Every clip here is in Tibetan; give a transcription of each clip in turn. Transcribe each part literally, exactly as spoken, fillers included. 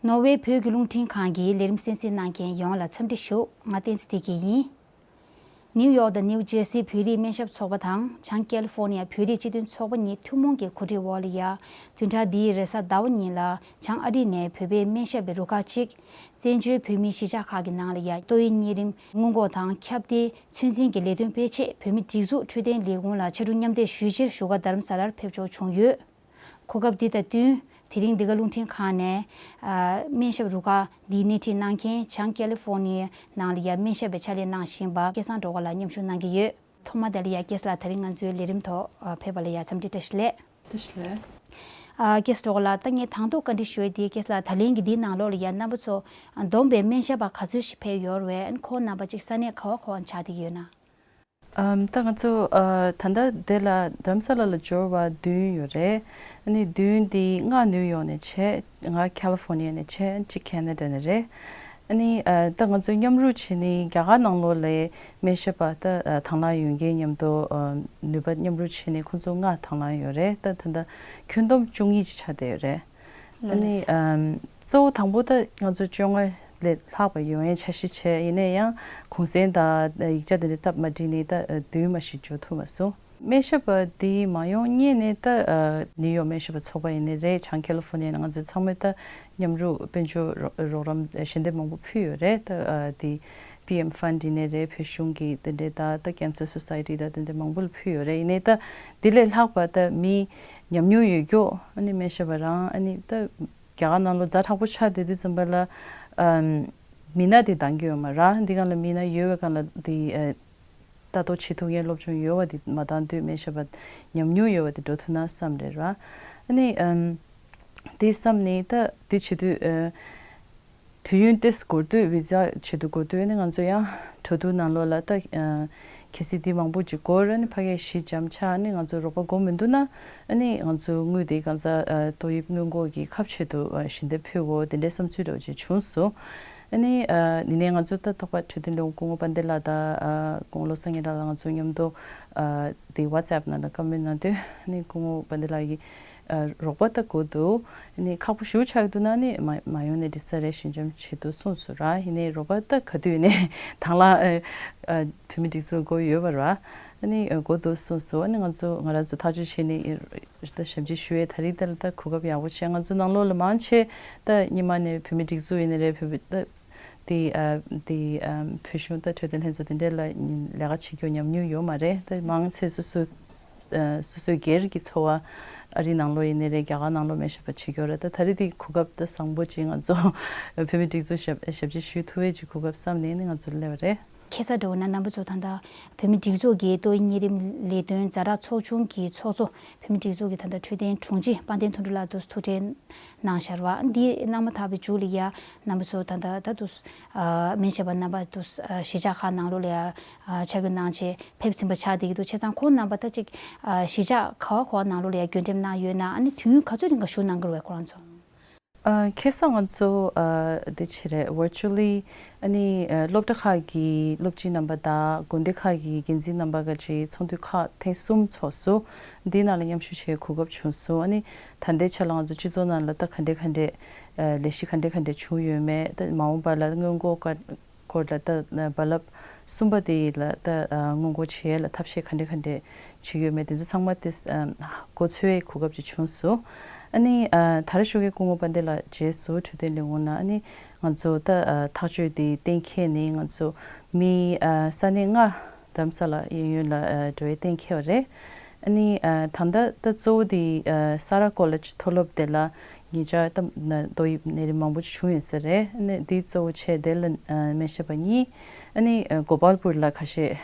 ནོར་ཝེ་བོད་ཀྱི་རླུང་འཕྲིན་ཁང་གི་ལས་རིམ་གསན་གཟིགས་གནང་མཁན་ཡོངས་ལ་འཚམས་འདྲི་ཞུ། ང་བསྟན་འཛིན་བདེ་སྐྱིད་ཡིན། ནིའུ་ཡོག་དང་ནིའུ་ཇེར་སི་བོད་རིགས་སྨན་ཞབས་ཚོགས་པ་དང་བྱང་ཀེ་ལི་ཧྥོར་ནི་ཡ་བོད་རིགས་སྤྱི་མཐུན་ཚོགས་པ་གཉིས་ཐུན་མོང་གི་གོ་སྒྲིག་འོག་ལ་ཡ། བདུན་ཕྲག་འདིའི་རེས་གཟའ་ཟླ་བ་ཉིན་ལ་བྱང་ཨ་རི་ནས་བོད་པའི་སྨན་ཞབས་པའི་རུ་ཁག་ཅིག་བཙན་བྱོལ་བོད་མིའི་གཞིས་ཆགས་ཁག་གི་ནང་ལ་ཡ་ཏོག་དབྱིབས་གཉན་རིམས་སྔོན་འགོག་དང་ཁྱབ་གདལ་ཚོད་འཛིན་གྱི་ལས་དོན་སྤེལ་ཆེད་བོད་མི་སྒྲིག་འཛུགས་འཕྲོད་བསྟེན་ལས་ཁུངས་ལ་ཕྱི་དྲོ་མཉམ་འདེགས་ཞུ་ཕྱིར་བཞུགས་སྒར་རྡ་རམ་ས་ལར་ཕེབས་འབྱོར་བྱུང་ཡོད། གོ་སྐབས་འདི་དང་བསྟུན། དེ་རིང་འདི་ག་རླུང་འཕྲིན་ཁང་ནས་ཨ་སྨན་ཞབས་རུ་ཁག་འདིའི་སྣེ་ཁྲིད་གནང་མཁན་བྱང་ཀེ་ལི་ཧྥོར་ནི་ཡའི་ནང་ལ་ཡ་སྨན་ཞབས་པའི་ཕྱག་ལས་གནང་བཞིན་པ་སྐལ་བཟང་སྒྲོལ་དཀར་ལགས་མཉམ་ཞུགས་གནང་གི་ཡོད། ཐོག་མ་དེ་ལ་ཡ་སྐལ་བཟང་ལགས་དེ་རིང་ང་ཚོའི་ལས་རིམ་ཐོག་ཨ་ཕེབས་པ་ལ་ཡ་འཚམས་འདྲི་བཀྲ་ཤིས་བདེ་ལེགས། བཀྲ་ཤིས་བདེ་ལེགས། ཨ་སྐལ་བཟང་སྒྲོལ་དཀར་ལགས། ད་ངས་དང་ཐོག་བཀའ་འདྲི་ཞུ་ཡས་དེ་སྐལ་བཟང་ལགས། ད་ལན་གྱི་འདིའི་ནང་ལོགས་ལ་ཡ་རྣམ་པ་ཚོ་བསྡོམས་པའི་སྨན་ཞབས་པ་ག་ཚོད་ཞིག་ཕེབས་ཡོད་རེད་པས། ཁོང་རྣམ་པ་གཅིག་ས་གནས་ག་བ་ག་བ་ཆགས་བསྡད་ཀྱི་ཡོད་ན། ཨམ། ད་ང་ཚོ་ཨ་ད་ལྟ་དེ་ལ་རྡ་རམ་ས་ལ་ལ་འབྱོར་བ་བདུན་ཡོད་རེད། ཨ་ནི་བདུན་དེ་ལྔ་ནིའུ་ཡོག་ནས་བྱས། ང་ཁ་ལི་ཧྥོར་ནི་ཡ་ནས་བྱས། གཅིག་ཁེ་ན་ཌ་ནས་རེད། ཨ་ནི་ཨ་ད་ང་ཚོ་མཉམ་རུབ་བྱས་ནས་རྒྱ་གར་ནང་ལོགས་ལ་སྨན་ཞབས་པ་ད་ཨ་དང་བླངས་ཡོད་མཁན་མཉམ་དུ་ཨ་ནུས་པ་མཉམ་རུབ་བྱས་ནས་ཁོང་ཚོ་ལྔ་དང་བླངས་ཡོད་རེད། ད་ད་ལྟ་ཁྱོན་བསྡོམས་བཅུ་གཉིས་ཅིག་ཆགས་བསྡད་ཡོད་རེད། ཨ་ནི་ཨམ། གཙོ་བོ་དང་པོ་ད་ང་ཚོ་བཅོ་ལྔ་ལས་ལྷག་པ་ཡོང་ཡའི་འཆར་གཞི་བྱས། ཡིན་ན་ཡང་གུང་སེང་དང་ཡིག་ཆ་དེ་འདྲ་སྟབས་མ་འགྲིག་ནས་ད་བདུན་མ་ཞིག་འབྱོར་ཐུབ་མ་སོང་། སྨན་ཞབས་པ་འདི་མ་ཡོང་སྔོན་ནས་ད་ནིའུ་ཡོག་སྨན་ཞབས་པ་ཚོགས་པ་ཡིན་ནའི་རེད། བྱང་ཀེ་ལི་ཧྥོར་ནི་ཡ་ནས་ང་ཚོ་ཚང་མས་ད་མཉམ་རུབ་དཔལ་འབྱོར་རོགས་རམ་ཞལ་འདེབས་མང་པོ་ཕུལ་ཡོད་རེད། ད་འདི་པི་ཨེམ་ཕན་ཌི་ཡིན་ནའི་རེད། བོད་གཞུང་གི་དེ་འདྲའི་ད་ད་ཀེན་སར་སོ་སའི་ཊི་ད་དེ་འདྲ་མང་པོ་ལ་ཕུལ་ཡོད་རེད། ཡིན་ནའི་ད་འདི་ལས་ལྷག་པ་ད་མི་ཉམས་མྱོང་ཡོད་མཁན་ཨ་ནི་སྨན་ཞབས་པ་རང་ཨ་ནི་ད་རྒྱ་གར་ནང་ལོགས་ཛ་དྲག་པོ་ཆགས་བསྡད་དུས་ཙམ་པ་ལ་ཨམ། མི་སྣ་དེ་འདང་གི་ཡོད་མ་རེད། འདི་སྒང་ལ་མི་སྣ་ཡོད་པའི་སྒང་ལ་དེ་ཨ་ལྟ་རྟོག་བྱེད་ཐུབ་མཁན་སློབ་སྦྱོང་ཡོད་པ་དེ་མ་བཏང་དུས་སྨན་ཞབས་པ་ཉམས་མྱོང་ཡོད་པ་དེ་འགྲོ་ཐུབ་ན་བསམ་རེད་ར། ཨ་ནི་ཨམ། དེ་བསམ་ནས་ད་དེ་བྱེད་དུས་ཨ། དུས་ཡུན་ཏོག་ཙམ་འགོར་དུས། བི་ཛ་ཆེད་དུ་འགོར་དུས་ཨ་ནི་ང་ཚོ་ཡང་འགྲོ་འདུག་ནང་ལོགས་ལ་ད་ཨ་གལ་སྲིད་འདི་མང་པོ་ཅིག་འགོར། ཨ་ནི་ཕ་གིར་གཞི་འགྱམ་ཆགས། ཨ་ནི་ང་ཚོ་རོགས་པ་དགོས་མི་འདུག་ན། ཨ་ནི་ང་ཚོ་དངུལ་དེ་གང་ཟག་ཨ་ཏོག་དབྱིབས་སྔོན་འགོག་གི་ཁབ་ཆེད་དུ་ཨ་ཞལ་འདེབས་ཕུལ་དགོས། དེ་འདྲའི་བསམ་ཚུལ་འདྲ་བོ་ཅིག་བྱུང་སོང་། ཨ་ནི་ཨ་ཡིན་ནའི་ང་ཚོ་ད་ཐོག་པ་འཕྲོད་བསྟེན་ལས་ཁུངས་སྐུ་ངོ་པཎྜི་ཏ་ལགས་དང་ཨ་སྐུ་ངོ་བློ་བཟང་སྙན་གྲགས་ལགས་ང་ཚོ་མཉམ་དུ་ཨ་དེ་ཝ་ཊི་སི་ཨེབ་ནང་ལ་བཀའ་མོལ་གནང་དུས། ཨ་ནི་སྐུ་ངོ་པཎྜི་ཏ་ལགས་ཀྱིས། ཨ་རོགས་པ་ད་དགོས་འདུག་ཨ་ནི་ཁག་པོ་ཞེ་པོ་ཆགས་ཀྱི་འདུག་ན་ཨ་ནི་མ་མ་ཡོང་ནའི་འགྲིག་ས་རེད། ཞི་འཇམ་བྱེད་འདུག་གསུངས་སོང་ར། ཡིན་ནའི་རོགས་པ་ད་ག་དུས་ནས་དང་བླངས་ཨ་ཨ་བོད་མི་སྒྲིག་འཛུགས་དགོས་ཡོད་པ་ར། ཨ་ནི་ཨ་དགོས་འདུག་གསུངས་སོང་། ཨ་ནི་ང་ཚོ་ང་རང་ཚོ་ཐག་གཅོད་བྱས་ནས་ཨ་ད་ཞབས་ཕྱི་ཞུ་ཡས་ད་རེས་ད་ལ་ད་གོ་སྐབས་ཡག་པོ་བྱས། ང་ཚོ་ནང་ལོགས་ལ་མང་ཆེ་ད་སྔོན་མ་ནས་བོད་མི་སྒྲིག་འཛུགས་ཡིན་ནའི་རེད། བོད་མི་ད་དེ་ཨ་དེ་ཨ་བོད་གཞུང་ད་འཕྲོད་བསྟེན་ལྷན་ཚོགས་དེ་འདྲ་ལ་ལས་ཀ་བྱེད་རྒྱུ་ཉམས་མྱོང་ཡོད་མ་རེད། ད་མང་ཆེ་སོ་སོ་ཨ་སོ་སོའི་སྒེར་གྱི་འཚོ་བ་ཨ་རི་ནང་ལོགས་ཡིན་ནའི་རེད། རྒྱ་གར་ནང་ལོགས་སྨན་ཞབས་པ་བྱེད་རྒྱུ་རེད། ད་ད་རེས་དེ་གོ་སྐབས་ད་བཟང་པོ་ཅིག་ང་ཚོ་བོད་མི་སྒྲིག་འཛུགས་ཞབས་ཞབས་ཕྱི་ཞུ་ཐུབ་པའི་ཅིག་གོ་སྐབས་བསམ་ནས་ནི་ང་ཚོ་སླེབས་པ་རེད། ཁ་སང་འདྲ་བོ་ན་རྣམ་པ་ཚོ་ད་ལྟ་བོད་མི་སྒྲིག་འཛུགས་ཀྱི་ཏོག་དབྱིབས་གཉན་རིམས་ལས་དོན་ཛ་དྲག་ཚོགས་ཆུང་གི་ཚོགས་གཙོ་བོད་མི་སྒྲིག་འཛུགས་ཀྱི་ད་ལྟ་འཕྲོད་བསྟེན་དྲུང་ཆེ་དཔལ་ལྡན་དོན་གྲུབ་ལགས་དུ་ཐུག་འཕྲད་གནང་བཞག་པ་འདི་གནང་མ་ཐག་པའི་མཇུག་ལ་ཡ་རྣམ་པ་ཚོ་ད་ལྟ་ད་དུ་ཨ་སྨན་ཞབས་པ་རྣམ་པ་དུ་ཨ་གཞིས་ཆགས་ཁག་ནང་ལོགས་ལ་ཡ་ཨ་ཕྱག་མགོན་གནང་བྱས་ཕེབས་ཟིན་པ་ཆགས་བསྡད་ཀྱི་འདུག་བྱས་ཙང་ཁོང་རྣམ་པ་ད་ཅིག་ཨ་གཞིས་ཆགས་ག་བ་ག་བ་ནང་ལོགས་ལ་ཡ་བགྲོད་འགྲེམས་གནང་ཡོད་ན། ཨ་ནི་དུས་ཡུན་ག་ཚོད་རིང་ག་བཞུགས་གནང་གི་རེད་པས་ཁོ་རང་ཚོ། ཨ་ཁ་སང་ང་ཚོ་ཨ་དེ་བྱས་རེད། ཝར་ཅུ་ལི་ཨ་ནི་ཨ་སློབ་གྲྭ་ཁག་གི་སློབ་སྤྱི་རྣམ་པ་དང་དགོན་སྡེ་ཁག་གི་འགན་འཛིན་རྣམ་པ་འགའ་ཅིག་ཚོགས་འདུ་ཁག་ཐེངས་གསུམ་ཚོགས་སོང་། འདིའི་ནང་ལ་མཉམ་ཞུགས་བྱེད་གོ་སྐབས་བྱུང་སོང་། ཨ་ནི་ད་ལྟའི་ཆ་ལ་ང་ཚོ་སྤྱི་ཚོགས་ནང་ལ་ད་ག་འདྲ་ག་འདྲ་ཨ་ལས་གཞི་ག་འདྲ་ག་འདྲ་བྱུང་ཡོད་མེད། ད་མ་འོངས་པ་ལ་སྔོན་འགོག་སྐོར་ལ་ད་རྦ་རླབས་གསུམ་པ་དེ་ལ་ད་སྔོན་འགོག་བྱེད་ཡས་ལ་ཐབས་ཤེས་ག་འདྲ་ག་འདྲ་བྱེད་ཀྱི་ཡོད་མེད་དེ་ཚོ་ཚང་མ་དེ་མགོ་འཚོས་གོ་སྐབས་ཅིག་བྱུང་སོང་། ཨ་ནི་ད་རེས་ཞོགས་ཀས་སྐུ་ངོ་དཔལ་ལྡན་ལགས་རྗེས་སུ་འཕྲོད་བསྟེན་ལས་ཁུངས་ནང་ཨ་ནི་ང་ཚོ་ད་ཐག་གཅོད་དེ་གཏན་འཁེལ་ནས་ང་ཚོ་མི་ས་གནས་ལྔ་རྡ་རམ་ས་ལ་གཡས་གཡོན་ལ་འགྲོ་ཡས་གཏན་འཁེལ་བ་རེད། ཨ་ནི་ད་ལྟ་ད་གཙོ་བོ་དེ་ས་ར་ཀོ་ལེཇ་མཐོ་སློབ་དེ་ལ་ཉེ་ཆར་ད་ཏོག་དབྱིབས་ནད་རིམས་མང་པོ་ཅིག་བྱུང་ཡོད་ས་རེད། ཨ་ནི་དེ་གཙོ་བོ་བྱས་དེ་ལ་སྨན་ཞབས་པ་གཉིས། ཨ་ནི་གོ་པལ་པུར་ལ་ཁ་ཤས་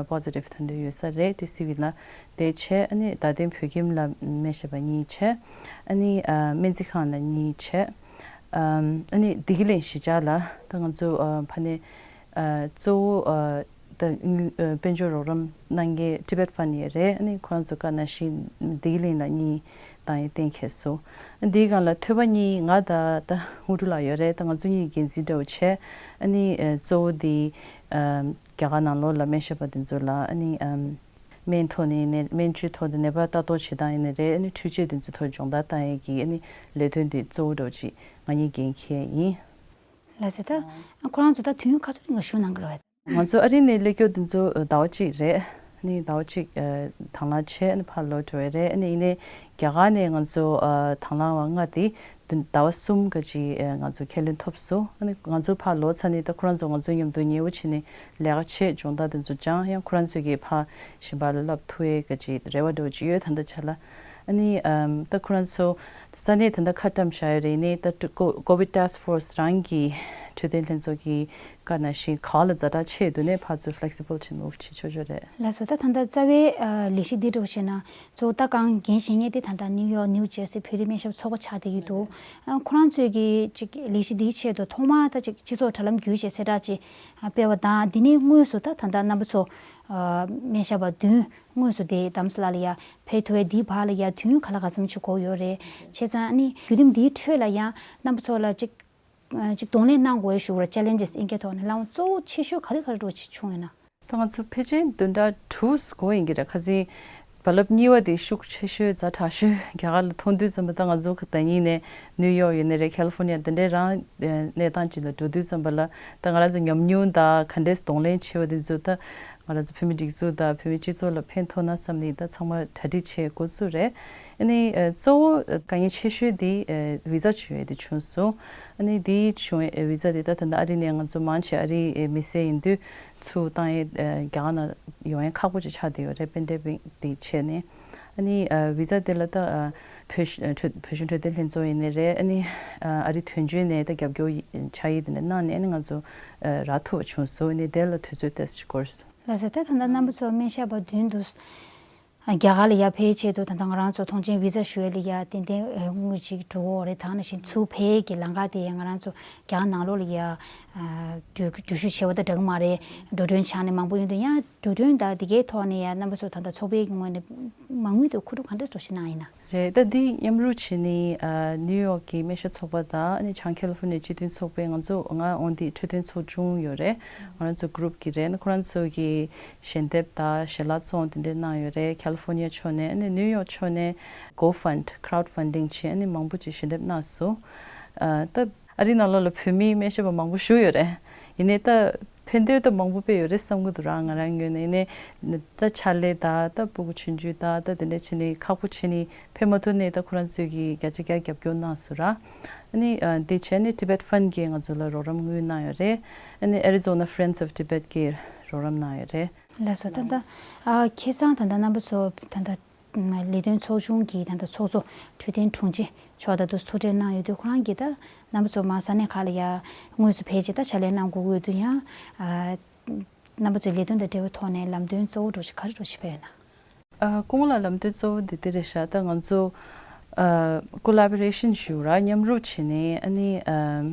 པོ་ཟི་ཊིབ་ད་འདི་ཡོད་ས་རེད། ཊི་སི་ཝི་ལ་དེ་བྱས། ཨ་ནི་རྡ་སྟེང་བོད་ཁྱིམ་ལ་སྨན་ཞབས་པ་གཉིས་བྱས། ཨ་ནི་སྨན་རྩིས་ཁང་ལ་གཉིས་བྱས། ཨ་ནི་བདེ་སྐྱིད་གླིང་གཞིས་ཆགས་ལ་ད་ང་ཚོ་ཕ་ནས་གཙོ་བོ་ད་དཔལ་འབྱོར་རོགས་རམ་གནང་མཁན་ཊི་བེཊ་ཕན་ཡོད་རེད། ཨ་ནི་ཁོ་རང་ཚོ་བཀའ་ནང་བཞིན་བདེ་སྐྱིད་གླིང་ལ་གཉིས་བཏང་ཡས་གཏན་འཁེལ་སོང་། འདིའི་སྒང་ལ་ཐོས་པ་གཉིས་ང་དང་ད་དངོས་གྲུབ་ལགས་ཡོད་རེད། ད་ང་ཚོ་གཉིས་འགན་འཛིན་འདྲ་བོ་བྱས། ཨ་ནི་གཙོ་བོ་འདི་རྒྱ་གར་ནང་ལོགས་ལ་སྨན་ཞབས་པ་དེ་ཚོ་ལ་ཨ་ནི་ སྨན་ཐོག་ནས་ནས་སྨན་བཅོས་ཐོག་ནས་ནད་པ་ལྟ་རྟོག་བྱེད་སྟངས་ཡིན་ནའི་རེད། ཨ་ནི་འཕྲུལ་ཆས་དེ་ཚོའི་ཐོག་སྦྱོང་བརྡར་བཏང་ཡས་ཀྱི་ཨ་ནི་ལས་དོན་དེ་གཙོ་བོ་འདྲ་བོ་ཅིག་ང་གཉིས་འགན་འཁྱེར་ཡིན། ལགས་སོ། ད་ཁོ་རང་ཚོ་ད་དུས་ཡུན་ག་ཚོད་རིང་ལ་བཞུགས་གནང་གི་རེད་པས། ང་ཚོ་ཨ་རི་ནས་སླེབས་རྒྱུ་དེ་ཚོ་ཟླ་བ་གཅིག་རེད། ཨ་ནི་ཟླ་བ་གཅིག་དང་བླངས་བྱས་ཨ་ནི་ཕར་ལོག་འགྲོ་ཡས་རེད། ཨ་ནི་ཡིན་ནའི་རྒྱ་གར་ནས་ང་ཚོ་དང་བླངས་པ་ལྔ་དེ་ཟླ་བ་གསུམ་ག་ཅིག་ང་ཚོ་ཁས་ལེན་ཐོབ་སོང་། ཨ་ནི་ང་ཚོ་ཕར་ལོག་ཚར་ནས་ད་ཁོ་རང་ཚོ་ང་ཚོ་མཉམ་དུ་ཉེ་བོ་བྱས་ནས་ལས་ཀ་བྱས། སྦྱོང་བརྡར་དེ་ཚོ་སྦྱངས། ཡང་ཁོ་རང་ཚོས་ཀྱིས་ཕར་གཞན་པ་ལ་བསླབ་ཐུབ་ཡས་ག་ཅིག་རེ་བ་འདྲ་བོ་ཅིག་ཡོད། ད་ལྟ་ཆ་ལ་ཨ་ནི་ཨམ་ད་ཁོ་རང་ཚོ་ས་གནས་དེ་འདྲ་ཁ་བཀྲམ་བཞག་ཡོད་རེད། ཡིན་ནའི་ད་ཀོ་ཀོ་བིད་ཊཱསྐ་ཕོར་སི་རང་གི་འཕྲོད་བསྟེན་ལྷན་ཚོགས་ཀྱིས་བཀའ་ནང་བཞིན་ག་ལ་ཛ་དྲག་ཆེ་འདུག་ནའི་ཕར་ཚུར་ཕི་ལེག་སི་བལ་ཅིག་མུབ་བྱེད་ཆོག་ཆོག་རེད། ལགས་སོ། ད་ད་ལྟ་རྩ་བའི་ཨ་ལས་གཞི་འདི་འདྲ་བོ་བྱས་ན་གཙོ་བོ་ད་གང་འགན་བཞེས་མཁན་དེ་ད་ལྟ་ནིའུ་ཡོག་ནིའུ་ཇར་སི་བོད་རིགས་སྨན་ཞབས་ཚོགས་པ་ཆགས་བསྡད་ཀྱི་འདུག་ཨ་ཁོ་རང་ཚོས་ཀྱི་ཅིག་ལས་གཞི་འདིའི་ཆེད་དུ་ཐོག་མར་ད་ཅིག་སྤྱི་ཚོགས་དྲ་ལམ་བརྒྱུད་བྱས་གསལ་བསྒྲགས་ཅིག་ཨ་སྤེལ་བ་དང་། འདི་ནས་དངོས་སུ་ད་ད་ལྟ་རྣམ་པ་ཚོ་ཨ་སྨན་ཞབས་པ་བདུན་དངོས་སུ་དེ་རྡ་རམ་ས་ལ་ལ་ཡ་ཕེབས་ཐུབ་པའི་འདིའི་བར་ལ་ཡ་དུས་ཡུན་ག་ལ་ག་ཙམ་ཅིག་འགོར་ཡོད་རེད། བྱས་ཙང་ཨ་ནི་བརྒྱུད་རིམ་འདིའི་ཁྲོད་ལ་ཡང་རྣམ་པ་ཚོ་ལ་ཅིག་ཨ་ཅིག་གདོང་ལེན་གནང་དགོས་ཞུ་བར་ཅེ་ལེན་ཇེ་སི་ཨིན་སྐད་ཐོག་ནས་ལངས་པ་གཙོ་བོ་ཆེ་ཤོས་ག་རེ་ག་རེ་འདྲ་བོ་ཅིག་བྱུང་ཡོད་ན། ད་ང་ཚོ་ཕལ་ཆེར་བདུན་ཕྲག་དྲུག་འགོར་ཡིན་གྱི་རེད། ཁ་སང་རྦ་རླབས་གཉིས་པ་དེ་ཤུགས་ཆེ་ཤོས་ཛ་དྲག་ཤོས་རྒྱ་གར་ལ་མཐོང་དུས་ཙམ་པ། ད་ང་ཚོ་ད་ཉིད་ནས་ནིའུ་ཡོག་ཡིན་ནའི་རེད། ཁ་ལི་ཧྥོར་ནི་ཡ་དེ་འདྲའི་རང་གནས་སྟངས་ཅིག་ལ་འགྲོ་དུས་ཙམ་པ་ལ། ད་ང་རང་ཚོ་ཉམས་མྱོང་དང་ག་འདྲས་གདོང་ལེན་བྱེད་པ་དེ་ཚོ་ད་ང་རང་ཚོ་བོད་མི་སྒྲིག་འཛུགས་དང་བོད་མི་སྤྱི་ཚོགས་ལ་ཕན་ཐོགས་ན་བསམ་ནས་ད་ཚང་མ་གྲ་སྒྲིག་བྱེད་འགོ་ཚུགས་རེད། ཨ་ནི་ཨ་གཙོ་བོ་ཨ་དཀའ་ངལ་ཆེ་ཤོས་དེ་ཨ་བི་ཛ་བྱུང་ཡས་དེ་བྱུང་སོང་། ཨ་ནི་དེ་བྱུང་བའི་ཨ་བི་ཛ་དེ་ད་ད་ལྟ་ཨ་རི་ནས་ང་ཚོ་མང་ཆེ་ཨ་རིའི་ཨ་མི་སེར་ཡིན་དུས་ཚུར་བཏང་ཡས་ཨ་རྒྱ་གར་ནང་ཡོང་ཡས་ཁག་པོ་ཅིག་ཆགས་བསྡད་ཡོད་རེད། པེན་ཌེ་མིག་དེ་བྱས་ནས། ཨ་ནི་ཨ་བི་ཛ་དེ་ལ་ད་ཨ་བོད་གཞུང་ཨ་འཕྲོད་བོད་གཞུང་འཕྲོད་བསྟེན་ལྷན་ཚོགས་ཡིན་ནའི་རེད། ཨ་ནི་ཨ་ཨ་རི་དོན་གཅོད་ནས་ད་རྒྱབ་སྐྱོར་ཡི་ཕྱག་ཡིག་དེ་འདྲ་གནང་ནས། ཨ་ནི་ང་ཚོ་ཨ་རག་ཐུབ་པ་བྱུང་སོང་། ཨ་ནི་དེ་ལ་དུས་ཚོད་ཏོག་ཙམ་འགོར་སོང་། ལགས་སོ། ད་ད་ལྟ་རྣམ་པ་ཚོ་སྨན་ཞབས་པ་བདུན་འདུག་རྒྱ་གར་ལ་ཡར་ཕེབས་ཆེད་དུ་ད་ལྟ་ང་རང་ཚོ་ཐོངས་མཆན་བི་ཛ་ཞུ་ཡས་ལ་ཡ་ཏན་ཏན་དངུལ་ཅིག་འགྲོ་གི་ཡོད་རེད། ད་ནང་བཞིན་ཚུར་ཕེབས་ཀྱི་ལམ་ཁ་དེ་ང་རང་ཚོ་རྒྱ་གར་ནང་ལོགས་ལ་ཡ་འགྲུལ་འགྲུལ་བཞུད་བྱས་པ་དང་འདྲ་གི་མ་རེད། འགྲོ་གྲོན་ཆག་ནས་མང་པོ་ཡོང་དུས། ཡང་འགྲོ་གྲོན་དང་དེ་གའི་ཐོག་ནས་ཡ་རྣམ་པ་ཚོ་ད་ལྟ་ཚོགས་པའི་ངོས་ནས་མ་དངུལ་དེ་མཁོ་སྒྲུབ་ག་འདྲ་འདྲ་བོ་ཞིག་གནང་ཡིན་ན། རེད། ད་འདི་མཉམ་རུབ་བྱས་ནས་ཨ་ནིའུ་ཡོག་གི་སྨན་ཞབས་ཚོགས་པ་དང་ཨ་ནི་བྱང་ཁ་ལི་ཧྥོར་ནི་ཡའི་སྤྱི་མཐུན་ཚོགས་པའི། ང་ཚོ་ང་འོང་དེ་འཕྲོད་བསྟེན་ཚོགས་ཆུང་ཡོད་རེད། ང་རང་ཚོ་གུ་རུབ་ཀྱི་རེད། ཁོ་རང་ཚོ་གི་ཞལ་འདེབས་དང་ཞལ་ལག་བཙོང་དེ་འདྲས་གནང་ཡོད་རེད། ཁ་ལི་ཧྥོར་ནི་ཡ་ཕྱོགས་ནས། ཨ་ནི་ནིའུ་ཡོག་ཕྱོགས་ནས་གོ་ཕན་ཌི་ཁྲའུ་ཌི་ཕན་ཌིང་བྱས། ཨ་ནི་མང་པོ་ཅིག་ཞལ་འདེབས་གནང་སོང་། ཨ་ད་ཨ་རི་ནང་ལོགས་ལ་བོད་མི་སྨན་ཞབས་པ་མང་པོ་བཞུགས་ཡོད་རེད། ཡིན་ནའི་ད་ཕན་ཐོགས་ད་མང་པོ་དཔེ་ཡོད་རེད་བསམ་གྱི་འདུག་ར། ང་རང་ངོས་ནས་ནི་ད་ཕྱག་ལས་དང་ད་སྤུ་གུ་ཆུང་ཆུང་དང་ད་དེ་འདྲ་བྱས་ནས་ཁག་པོ་བྱས་ནས་ཕེབས་མ་ཐུབ་ནའི་ད་ཁོ་རང་ཚོས་ཀྱིས་བརྒྱ་ཆ་བརྒྱ་རྒྱབ་སྐྱོར་གནང་སོང་ར། ཨ་ནི་ཨ་དེ་བྱས་ནས་Tibet Fund གིས་ང་ཚོ་ལ་རོགས་རམ་དངུལ་གནང་ཡོད་རེད། ཨ་ནི་Arizona Friends of Tibet གིས་རོགས་རམ་གནང་ཡོད་རེད། ལགས་སོ། ད་ད་ཨ་ཁ་སང་ད་ད་རྣམ་པ་ཚོ་ད་ད་ལས་དོན་ཚོགས་ཆུང་གི་ད་ལྟ་ཚོགས་གཙོ་འཕྲོད་བསྟེན་དྲུང་ཆེ་མཆོག་ད་དུ་ཐུག་འཕྲད་གནང་ཡོད་དུས། ཁོ་རང་གིས་ད་རྣམ་པ་ཚོ་མར་ས་གནས་ཁག་ལ་ཡ་དངོས་སུ་ཕེབས་བྱས་ད་ཕྱག་ལས་གནང་དགོས་ཀྱི་ཡོད་དུས། ཡང་ཨ་རྣམ་པ་ཚོའི་ལས་དོན་དང་འབྲེལ་བའི་ཐོག་ནས་ལམ་སྟོན་གཙོ་བོ་འདྲ་བོ་ཞིག་ག་རེ་འདྲ་བོ་ཞིག་སྤེལ་ཡོད་ན། ཨ་སྐུ་ངོ་ལགས། ལམ་སྟོན་གཙོ་བོ་འདི་འདི་རེད་ཤག་ད་ང་ཚོ་ཨ་ཀོ་ལ་བོ་རེ་ཤན་ཞུ་ར། མཉམ་རུབ་བྱས་ནས་ཨ་ནི་ཨ་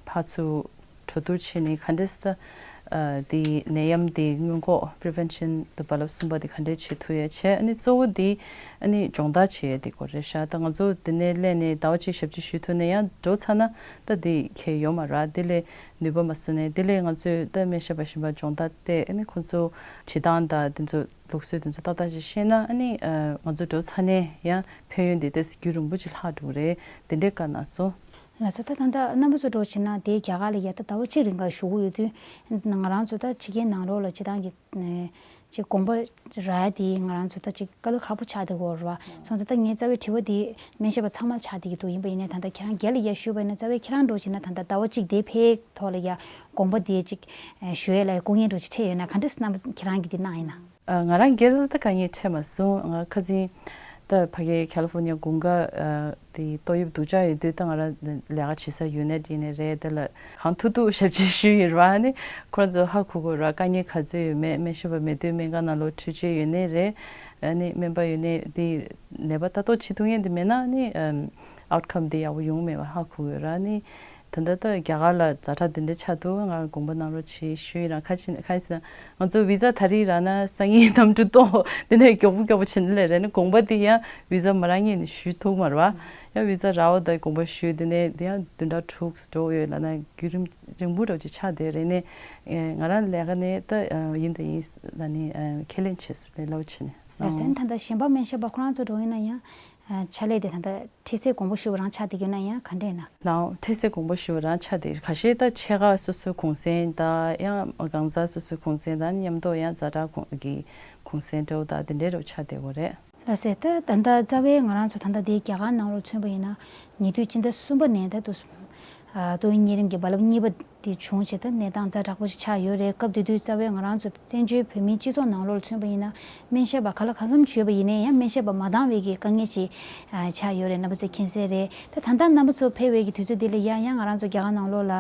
ཕར་ཚུར་གྲོས་བསྡུར་བྱས་ནས་ག་འདྲས་ད་ཨ་དེ་ནད་ཡམས་དེ་སྔོན་འགོག་པི་རི་ཝེན་ཤན་དང་རྦ་རླབས་གསུམ་པ་དེ་ག་འདྲས་བྱེད་ཐུབ་ཡ་བྱས། ཨ་ནི་གཙོ་བོ་དེ་ཨ་ནི་སྦྱོང་བརྡར་བྱེད་ཡ་དེ་སྐོར་རེད་ཤག་ད་ང་ཚོ་དེ་ནས་སླེབས་ནས་ཟླ་བ་གཅིག་ཞབས་ཕྱི་ཞུས་ཐུབ་ནས་ཡང་འགྲོ་ཚར་ན་ད་དེ་གལ་ཡོད་མ་རེད། དེ་ལས་ནུས་པ་མ་སོན་ནས། དེ་ལས་ང་ཚོས་ད་སྨན་ཞབས་པ་གཞན་པ་སྦྱོང་བརྡར་བལྟས། ཨ་ནི་ཁོང་ཚོ་བྱེད་སྟངས་དང་དེ་ཚོ་ལུགས་སྲོལ་དེ་ཚོ་ཏག་ཏག་ཅིག་ཤེས་ན། ཨ་ནི་ཨ་ང་ཚོ་འགྲོ་ཚར་ནས་ཡང་ཕན་ཡོན་དེ་ཏོག་ཙམ་རྒྱུན་རིང་པོ་ཅིག་ལྷག་འགྲོ་གི་རེད། དེ་འདྲའི་བཀའ་གནང་སོང་། ལགས་སོ། ད་ད་ལྟ་རྣམ་པ་ཚོ་འདྲ་བོ་བྱས་ན་དེ་རྒྱ་གར་ལ་ཡ་ད་ཟླ་བ་གཅིག་རིང་ག་བཞུགས་ཀྱི་ཡོད་དུས། ང་རང་ཚོ་ད་ཕྱི་རྒྱལ་ནང་ལོགས་ལ་སྤྱིར་བཏང་གི་ཅིག་དགོངས་པ་རག་ཡ་དེ་ང་རང་ཚོ་ད་ཅིག་དཀའ་ལས་ཁག་པོ་ཆགས་བསྡད་ཀྱི་ཡོད་རེད་པ། སོང་ཙང་ད་ངའི་རྩ་བའི་དྲི་བ་དེ་སྨན་ཞབས་པ་ཚང་མར་ཆགས་བསྡད་ཀྱི་འདུག་ཡིན་པ་ཡིན་ནའི་ད་ལྟ་ཁྱེད་རང་སྒེར་ལ་ཡ་ཞུས་པ་ཡིན་ན། རྩ་བའི་ཁྱེད་རང་འདྲ་བོ་བྱས་ན་ད་ལྟ་ཟླ་བ་གཅིག་དེ་ཕན་ཐོགས་ལ་ཡ་དགོངས་པ་དེ་ཅིག་ཞུ་ཡས་ལ་སྐུ་ངལ་འདྲ་བོ་ཅིག་འཕྲད་ཡོད་ན། ག་འདྲས་རྣམ་པ་ཁྱེད་རང་གིས་དེ་གནང་ཡིན་ན། ཨ་ང་རང་སྒེར་ལ་ད་དཀའ་ངལ་འཕྲད་མ་སོང་། ང་ཁ་སང་ད་ཕ་གིའི་ཁ་ལི་ཧྥོར་ནི་ཡ་དགུན་ཁ་ཨ་དེ་ཏོག་དབྱིབས་སྡུག་ཅག་ཡོད་དུས། ད་ང་རང་ལས་ཀ་བྱེད་ས་ཡུལ་ནས་བྲིས་ནས་རེད། དེ་ལ་གང་ཐུབ་ཐུབ་ཞབས་ཕྱི་ཞུས་ཡོད་རེད་པ། ཨ་ནི་ཁོ་རང་ཚོ་ཧ་གོ་གི་ཡོད་རེད་པ། དཀའ་ངལ་ག་ཚོད་ཡོད་མེད། སྨན་ཞབས་པ་མེད་དུས་སྨན་ཁང་ནང་ལོགས་འཕྲུལ་ཆས་ཡོད་ནའི་རེད། ཨ་ནི་སྨན་པ་ཡོད་ནའི་དེ་ནད་པ་ལྟ་རྟོག་བྱེད་ཐུབ་མཁན་དེ་མེད་ན། ཨ་ནི་ཨམ་ཨའུ་ཊི་ཀམ་དེ་ཡག་པོ་ཡོང་མེད་པ་ཧ་གོ་གི་ཡོད་རེད། ཨ་ནི་ ད་ལྟ་ད་རྒྱ་གར་ལ་ཛ་དྲག་འདི་འདྲ་ཆགས་འདུག་ང་དགོངས་པ་གནང་རོགས་གྱིས་ཞུ་ཡིན་རང་ཁ་ཆེ་ཁ་ཡིན་ཟེར་ན་ང་ཚོ་བི་ཛ་ད་རེས་རག་ན་སང་ཉིན་གནམ་གྲུ་གཏོང་འདི་ནས་མགྱོགས་པོ་མགྱོགས་པོ་བྱེད་ནི་ལས་རེད་ནི་དགོངས་པ་འདི་ཡང་བི་ཛ་མ་རག་ངེས་ནས་ཞུ་ཐུབ་མ་རེད་བ། ཡང་བི་ཛ་རག་འོ་ད་དགོངས་པ་ཞུ་འདི་ནས་འདི་ཡང་བདུན་ཕྲག་དྲུག་འགྲོ་ཡོད་ལབ་ན་བརྒྱུད་རིམ་རིང་པོ་འདྲ་ཅིག་ཆགས་བསྡད་རེད་ནས་ང་རང་ལས་ཀ་ནས་ད་ཡིན་ད་ཡིན་ལབ་ནས་ཁས་ལེན་བྱས་སོང་ལས་སླ་བོ་བྱས་ནས། ལགས་སེ། ད་ལྟ་གཞན་པ་སྨན་ཞབས་པ་ཁོ་རང་ཚོ་འགྲོ་ཡིན་ན་ཡང་ཕྱག་ལས་དེ་ད་ལྟ་འཕྲལ་སེལ་དགོངས་པ་ཞུ་བ་རང་ཆགས་བསྡད་ཡོད་ན་ཡང་ག་འདྲས་ན། ལའོ་འཕྲལ་སེལ་དགོངས་པ་ཞུ་བ་རང་ཆགས་བསྡད་ཁ་ཤས་ད་ཆེད་མཁས་སོ་སོའི་གུང་སེང་དང་ཡང་གང་ཟག་སོ་སོའི་གུང་སེང་དང་མཉམ་དུ་ཡང་ཛ་དྲག་གུང་གི་གུང་སེང་འདྲ་བོ་དང་དེ་འདྲས་རུ་ཆགས་བསྡད་ཡོད་རེད། ལགས་སེ། ད་ད་ལྟ་རྩ་བའི་ང་རང་ཚོ་ད་ལྟ་འདིའི་རྒྱ་གར་ནང་ལོགས་མཚོན་པ་ཡིན་ན་ཉེ་དུས་སྤྱི་ཟླ་གསུམ་པ་ནས་ད་དུ་ཏོག་དབྱིབས་གཉན་རིམས་ཀྱི་རྦ་རླབས་གཉིས་པ་དེ་བྱུང་བྱས་ད་གནས་སྟངས་ཛ་དྲག་པོ་ཞིག་ཆགས་ཡོད་རེད། སྐབས་དེ་དུས་རྩ་བའི་ང་རང་ཚོ་བཙན་བྱོལ་བོད་མིའི་སྤྱི་ཚོགས་ནང་ལོགས་ལ་མཚོན་པ་ཡིན་ན་སྨན་ཞབས་པ་ག་ལ་གང་འཚམ་ཅིག་ཡོད་པ་ཡིན་ནའི་ཡང་སྨན་ཞབས་པ་མ་འདང་བའི་གི་དཀའ་ངལ་ཅིག་ཆགས་ཡོད་རེད། རྣམ་པ་ཚོས་མཁྱེན་གསལ་རེད། ད་ད་ལྟ་རྣམ་པ་ཚོ་ཕེབས་པའི་གི་དུས་ཚོད་འདི་ལ་ཡང་ཡང་ང་རང་ཚོ་རྒྱ་གར་ནང་ལོགས་ལ་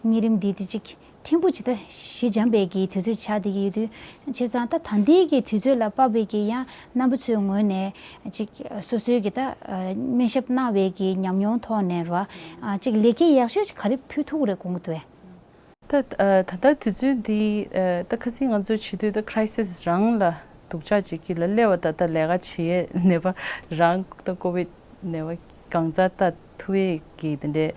གཉན་རིམས་འདི་དེ་ཅིག་ཕྲན་བུ་ཅིག་ད་ཞི་འཇམ་པའི་གི་དུས་ཚོད་ཆགས་བསྡད་ཀྱི་ཡོད་དུས་བྱས་ཙང་ད་ད་ལྟའི་གི་དུས་ཚོད་ལ་དཔག་པའི་གི་ཡང་རྣམ་པ་ཚོའི་ངོས་ནས་ཅིག་སོ་སོའི་གི་ད་སྨན་ཞབས་གནང་བའི་གི་ཉམས་མྱོང་ཐོག་ནས་ར་ཅིག་ལེགས་སྐྱེས་ཡག་ཤོས་ཅིག་ག་རེ་ཕུལ་ཐུབ་ཀྱི་རེད་དགོངས་ཀྱི་འདུག་གས། ད་ད་ལྟ་དུས་ཚོད་འདི་ད་ཁ་སང་ང་ཚོ་བྱེད་དུས་ད་crisis རང་ལ་སྡུག་ཅག་ཅིག་གི་ལ་སླེབས་པ་ད་ད་ལས་ཀ་བྱེད་ཡས་ནད་པ་རང་ད་ཀོ་བིད་ནད་པ་གང་ཙམ་ལྟ་ཐུབ་ཡས་ཀྱི་དེ་འདྲའི་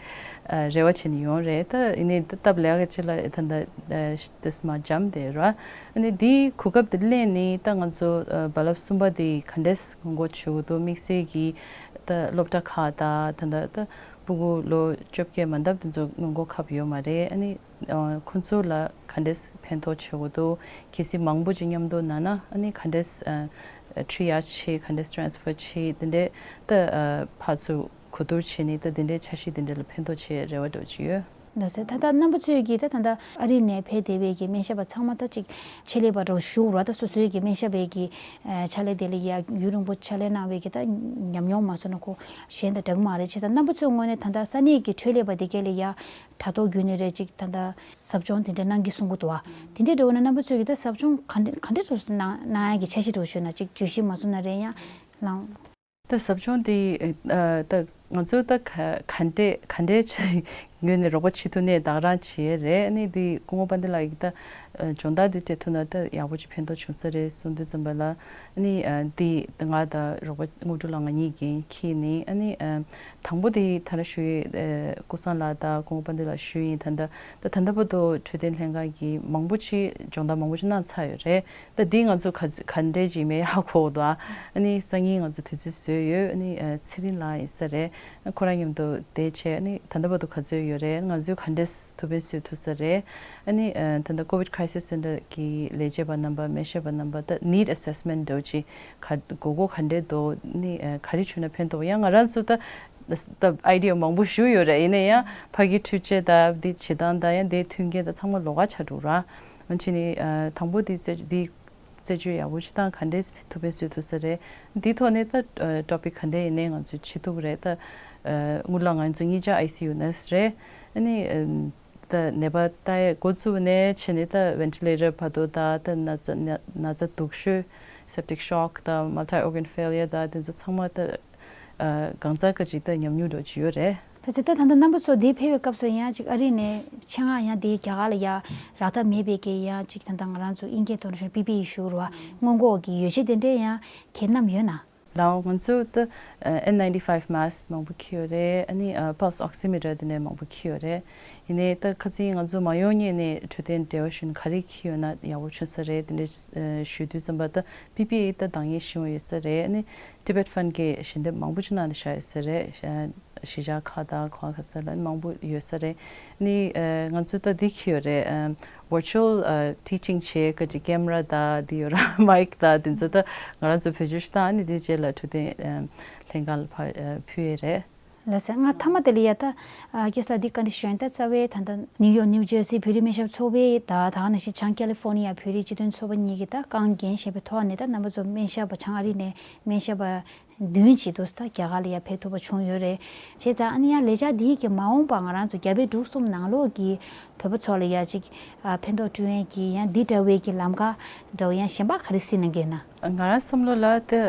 རེ་བ་བྱས་ནས་ཡོང་རེད། ད་ཡིན་ནའི་ད་སྟབས་ལེགས་ཀྱི་ཆེད་ལ་ད་ད་དེ་མ་འཇམ་དེ་ར། ཨ་ནི་འདིའི་གོ་སྐབས་དེ་ལེན་ནས་ད་ང་ཚོ་རྦ་རླབས་གསུམ་པ་དེ་ག་འདྲས་སྔོན་འགོག་བྱེད་དགོས་འདུག་དམིགས་བསལ་གྱི་ད་སློབ་གྲྭ་ཁག་ད་ད་ད་ད་སྤུ་གུ་ལོ་བཅོ་བརྒྱད་མ་འདབ་དེ་ཚོ་སྔོན་འགོག་ཁབ་ཡོད་མ་རེད། ཨ་ནི་ཁོང་ཚོ་ལ་ག་འདྲས་ཕན་ཐོགས་བྱེད་དགོས་འདུག་གལ་སྲིད་མང་པོ་ཅིག་མཉམ་དུ་ན་ན་ཨ་ནི་ག་འདྲས་triage བྱེད་ག་འདྲས་transfer བྱེད་དེ་འདྲས་ད་ཕར་ཚུར་གོ་བསྡུར་བྱས་ནས་ད་དེ་འདྲའི་འཆར་གཞི་དེ་འདྲ་ལ་ཕན་ཐོགས་ཆེ་རེ་བ་འདྲ་བོ་ཅིག་ཡོད། ལགས་སེ། ད་ལྟ་རྣམ་པ་ཚོས་ཀྱིས་ད་ད་ལྟ་ཨ་རི་ནས་ཕེབས་བསྡད་པའི་གི་སྨན་ཞབས་པ་ཚང་མ་ད་ཅིག་ཆེད་ལས་པ་འདྲ་བོ་ཞུ་ར་ད་སོ་སོའི་གི་སྨན་ཞབས་པའི་གི་ཕྱག་ལས་དེ་ལ་ཡ་ཡུན་རིང་པོ་ཕྱག་ལས་གནང་བའི་གི་ད་ཉམས་མྱོང་མ་སོང་ན་ཁོ་གཞན་དང་འདྲ་གི་མ་རེད། བྱས་ཙང་རྣམ་པ་ཚོའི་ངོས་ནས་ད་ལྟ་ས་གནས་ཀྱི་འཕྲོད་ལས་པ་དེ་གས་ལ་ཡ་དྲ་ཐོག་བརྒྱུད་ནས་རེད་ཅིག་ད་ལྟ་ཟབ་སྦྱོང་དེ་འདྲ་གནང་གི་གསུང་གི་འདུག་བ། དེ་འདྲའི་འདྲ་བོ་ན་རྣམ་པ་ཚོས་ཀྱིས་ད་ཟབ་སྦྱོང་ག་འདྲ་ག་འདྲ་ཚོ་གནང་གནང་ཡ་གི་འཆར་གཞི་འདྲ་བོ་ཞུས་ན་ཅིག་བརྗོད་གཞི་མ་སོང་ན་རེད་ཡང་ལང་། ད་ཟབ་སྦྱོང་དེ་ད་ང་ཚོ་ད་ག་ག་འདྲས་ག་འདྲས་ཅིག་ངོས་ནས་རོགས་པ་བྱེད་ཐུབ་ནས་བདག་རང་བྱས་རེད། ཨ་ནི་དེ་སྐུ་ངོ་དཔལ་ལྡན་ལགས་ཀྱིས་ད་སྦྱོང་བརྡར་དེ་སྤྲད་ཐུབ་ན་ད་ཡག་པོ་ཅིག་ཕན་ཐོགས་བྱུང་ས་རེད་གསུངས་དུས་ཙམ་པ་ལ་ཨ་ནི་དེ་ང་ད་རོགས་པ་དངོས་གྲུབ་ལགས་ང་གཉིས་ཀྱིས་འཁྱེར་ནས་ཨ་ནི་དང་པོ་དེ་ད་ལྟ་ཞུ་ཡས་ཀུན་བཟང་ལགས་དང་སྐུ་ངོ་དཔལ་ལྡན་ལགས་ཞུ་ཡིན། ད་ད་ད་ད་ལྟ་བར་དུ་འཕྲོད་བསྟེན་ལྷན་ཁང་གིས་མང་པོ་ཅིག་སྦྱོང་བརྡར་མང་པོ་ཅིག་གནང་ཚར་ཡོད་རེད། ད་འདི་ང་ཚོ་ག་ཚོད་ག་འདྲས་ཅིག་མེད་ཧ་གོ་འདུག་ཨ་ནི་སང་ཉིན་ང་ཚོ་དུས་ཚོད་བཟོས་ཡོད། ཨ་ནི་ཚེ་རིང་ལགས་ཡིན་ས་རེད། ཁོ་རང་མཉམ་དུ་བསྡད་བྱས་ཨ་ནི་ད་ལྟ་བར་དུ་ག་ཚོད་ཡོད་རེད། ང་ཚོས་ག་འདྲས་ཐུགས་ཕན་གསོས་ཐུབ་ས་རེད། ཨ་ནི་ད་ལྟ་COVID Crisis Center གི་ལས་བྱེད་པ་རྣམ་པ་སྨན་ཞབས་པ་རྣམ་པ་ད་need assessment འདྲ་བོ་ཅིག་ག་དགོས་མཁོ་ག་འདྲས་འདུག་ཨ་ནི་ག་རེ་བྱུང་ན་ཕན་ཐོགས་ཡང་ང་རང་ཚོ་ད་ད་idea མང་པོ་ཞུ་ཡོད་རེད། ཡིན་ན་ཡང་ཕ་གི་འཕྲུལ་ཆས་དང་འདི་བྱེད་སྟངས་དང་ཡང་འདིའི་མཐུན་རྐྱེན་དང་ཚང་མ་ལོགས་ཀ་ཆགས་འགྲོ་ར། འོན་ཅི་ནི་དང་པོ་འདི་རྩད་འདི་རྩད་གཅོད་ཡག་པོ་ཞིག་བཏང་ག་འདྲས་ཐུགས་ཕན་གསོས་ཐུབ་ས་རེད། འདི་ཐོག་ནས་ད་topic ག་འདྲས་ཡིན་ནའི་ང་ཚོས་བྱེད་ཐུབ་རེད། ད་དངུལ་ལགས་ང་ཚོ་གཉིས་ཆ་ICU nurse རེད། ཨ་ནི་ད་ནད་པ་ལྟ་ཡ་འགོ་བཙུགས་ནས་བྱས་ནས་ད་ventilator བར་དུ་ད་ད་ན་ཚ་ན་ན་ཚ་སྡུག་ཤོས་septic shock ད་multi organ failure ད་དེ་ཚོ་ཚང་མ་ད་གང་ཙམ་ཀ་ཅིག་ད་ཉམས་མྱོང་འདྲ་ཅིག་ཡོད་རེད། ད་ཚེ་ད་ད་ལྟ་རྣམ་པ་ཚོ་འདིར་ཕེབས་པའི་སྐབས་སུ་ཡང་ཅིག་ཨ་རི་ནས་ཆེད་མངགས་ཡང་འདིའི་རྒྱ་གར་ལ་ཡ་རག་ཐབས་མེད་པའི་གི་ཡང་ཅིག་ད་ལྟ་ང་རང་ཚོ་དབྱིན་སྐད་ཐོག་ནས་ཞུ་ན་PPE ཞུ་རུ་བ་སྔོན་འགོག་གི་ཡོ་བྱད་དེ་འདྲས་ཡང་གལ་གནམ་ཡོད་ན། ལའོ་ང་ཚོ་ད་N ninety five mask མང་པོ་འཁྱེར་ཡོད་རེད། ཨ་ནི་pulse oximeter དེ་འདྲས་མང་པོ་འཁྱེར་ཡོད་རེད། ཡིན་ནའི་ད་ཁ་སང་ང་ཚོ་མ་ཡོང་སྔོན་ནས་འཕྲོད་བསྟེན་འབྲེལ་བ་ཞུ་ན་ག་རེ་འཁྱེར་ཡོད་ན་ཡག་པོ་བྱུང་ས་རེད། དེ་འདྲས་ཞུ་དུས་ཙམ་པ་ད་PPE ད་འདང་ངེས་ཤིང་ཡོད་ས་རེད། ཨ་ནི་Tibet Fund གིས་ཞལ་འདེབས་མང་པོ་ཅིག་གནང་བཞག་ཡོད་ས་རེད། གཞིས་ཆགས་ཁག་དང་གང་ག་ས་ལ་མང་པོ་ཡོད་ས་རེད། ནི་ང་ཚོ་ད་འདི་འཁྱེར་ཡོད་རེད། virtual teaching བྱེད་ག་ཅིག་camera དང་འདི་ཡོད་ར་mic དང་འདི་ཚོ་ད་ང་རང་ཚོ་བེད་སྤྱོད་ཞིག་བཏང་ནི་འདི་རྗེས་ལ་འཕྲོད་བསྟེན་ལྷན་ཁང་ལ་ཕར་ཕུལ་ཡས་རེད། ལགས་སེ། ང་མཐའ་མ་དེ་ལ་ཡ་ད་ཁྱེད་ལ་འདི་བཀའ་འདྲི་ཞུ་ཡིན། ད་རྩ་བའི་ད་ལྟ་ནིའུ་ཡོག་ནིའུ་ཇར་སི་བོད་རིགས་སྨན་ཞབས་ཚོགས་པའི་ད་ད་ག་ནང་བཞིན་བྱང་ཀ་ལི་ཧྥོ་ནི་ཡ་བོད་རིགས་སྤྱི་མཐུན་ཚོགས་པ་གཉིས་ཀྱི་ད་རྐང་འགན་བཞེས་པའི་ཐོག་ནས་ད་རྣམ་པ་ཚོ་སྨན་ཞབས་པ་བྱང་ཨ་རི་ནས་སྨན་ཞབས་པ་བདུན་ཅིག་འདུག་ད་རྒྱ་གར་ལ་ཡ་ཕེབས་ཐུབ་པ་བྱུང་ཡོད་རེད། བྱས་ཙང་ཨ་ནི་ཡ་ལས་འཆར་འདིའི་གི་མ་འོངས་པ་ང་རང་ཚོ་རྒྱ་བལ་འབྲུག་གསུམ་ནང་ལོགས་ཀྱི་བོད་པ་ཚོ་ལ་ཡ་ཅིག་ཕན་ཐོགས་སྤྲོད་ཡན་གྱི་ཡང་འདི་འདྲ་བའི་གི་ལམ་ཁ་འདྲ་བོ་ཡང་གཞན་པ་ག་རེ་གཟིགས་གནང་གི་ཡོད་ན། ང་རང་བསམ་བློ་ལ་དེ་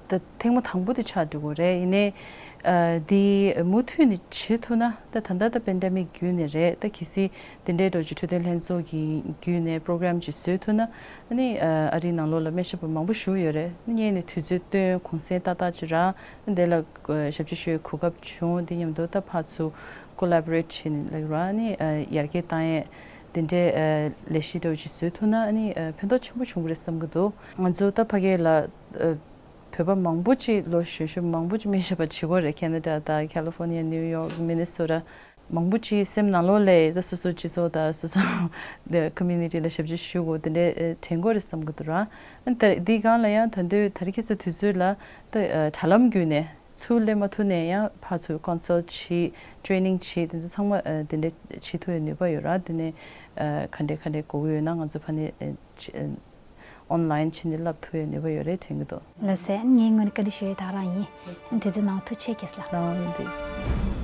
ད་ ད་ཐེངས་མ་དང་པོ་དེ་ཆགས་འགྲོ་གི་རེད། ཡིན་ནའི་ཨ་འདི་མུ་མཐུད་ནས་བྱེད་ཐུབ་ན། ད་ད་ལྟ་ད་པེན་ཌེ་མིག་བརྒྱུད་ནས་རེད། ད་གལ་སྲིད་དེ་འདྲའི་འགྲོ་རྒྱུ་འཕྲོད་བསྟེན་ལྷན་ཚོགས་ཀྱི་བརྒྱུད་ནས་པོ་རོ་གྷ་རམ་ཅིག་བཟོས་ཐུབ་ན། ཨ་ནི་ཨ་རིའི་ནང་ལོགས་ལ་སྨན་ཞབས་པ་མང་པོ་ཞིག་ཡོད་རེད། སྔོན་ནས་དུས་ཚོད་བཏོན། གུང་སེང་ཏག་ཏག་ཅིག་རག། འདི་ལ་ཞབས་ཕྱི་ཞུ་བའི་གོ་སྐབས་བྱུང་། འདི་མཉམ་དུ་ད་ཕར་ཚུར་ཀོ་ལ་བོ་རེ་ཊི་བྱས་ནས་ལབ་ར། ཨ་ནི་ཨ་ཡར་རྒྱས་བཏང་ཡས་དེ་འདྲའི་ཨ་ལས་གཞི་འདྲ་བོ་ཅིག་བཟོས་ཐུབ་ན། ཨ་ནི་ཨ་ཕན་ཐོགས་ཆེན་པོ་བྱུང་གི་རེད་བསམ་གྱི་འདུག། ང་ཚོ་ད་ཕ་གི་ལ་ཨ་བོད་པ་མང་པོ་ཅིག་ལོ་གཞོན་གཞོན་མང་པོ་ཅིག་སྨན་ཞབས་པ་བྱེད་ཀྱི་ཡོད་རེད། ཁེ་ན་ཌ་དང་ཁ་ལི་ཧྥོ་ནི་ཡ། ནིའུ་ཡོག། མི་ནི་སོ་ཊ། མང་པོ་ཅིག་སེམས་ནང་ལོགས་ལ་ད་སོ་སོ་སྤྱི་ཚོགས་དང་སོ་སོ་ཀོ་མུ་ནི་ཊི་ལ་ཞབས་ཕྱི་ཞུ་དགོས་དེ་འདྲའི་ཨ་དྲན་གྱི་ཡོད་རེད་བསམ་གྱི་འདུག་ར། ཨ་ནི་ད་འདིའི་སྒང་ལ་ཡང་ད་དུང་དེ་རིང་ཁ་སང་དུས་ཚོད་ལ་ད་ཨ་དྲ་ལམ་བརྒྱུད་ནས་ཚུར་སླེབས་མ་ཐུབ་ནའི་ཡང་ཕར་ཚུར་ཀོན་སལ་བྱེད། ཊེ་རེ་ནིང་བྱེད། དེ་ཚོ་ཚང་མ་ཨ་དེ་འདྲ་བྱེད་ཐུབ་པའི་ནུས་པ་ཡོད་ར། དེ་ནས་ཨ་ག་འདྲ་ག་འདྲ་དགོས་ཀྱི་ཡོད་ན་ང་ཚོ་ཕ་ནས་ཨ་ཨོན་ལའིན་བྱས་ནས་བསླབ་ཐུབ་པའི་ནུས་པ་ཡོད་རེད་དྲན་གྱི་འདུག། ལགས་སེ། ངས་དངོས་གནས་བཀའ་འདྲི་ཞུ་ཡས་དེ་རང་ཡིན། དུས་ཚོད་གནང་བ་ཐུགས་རྗེ་ཆེ་ལགས། ལགས་འོང་། ཡིན་དེ།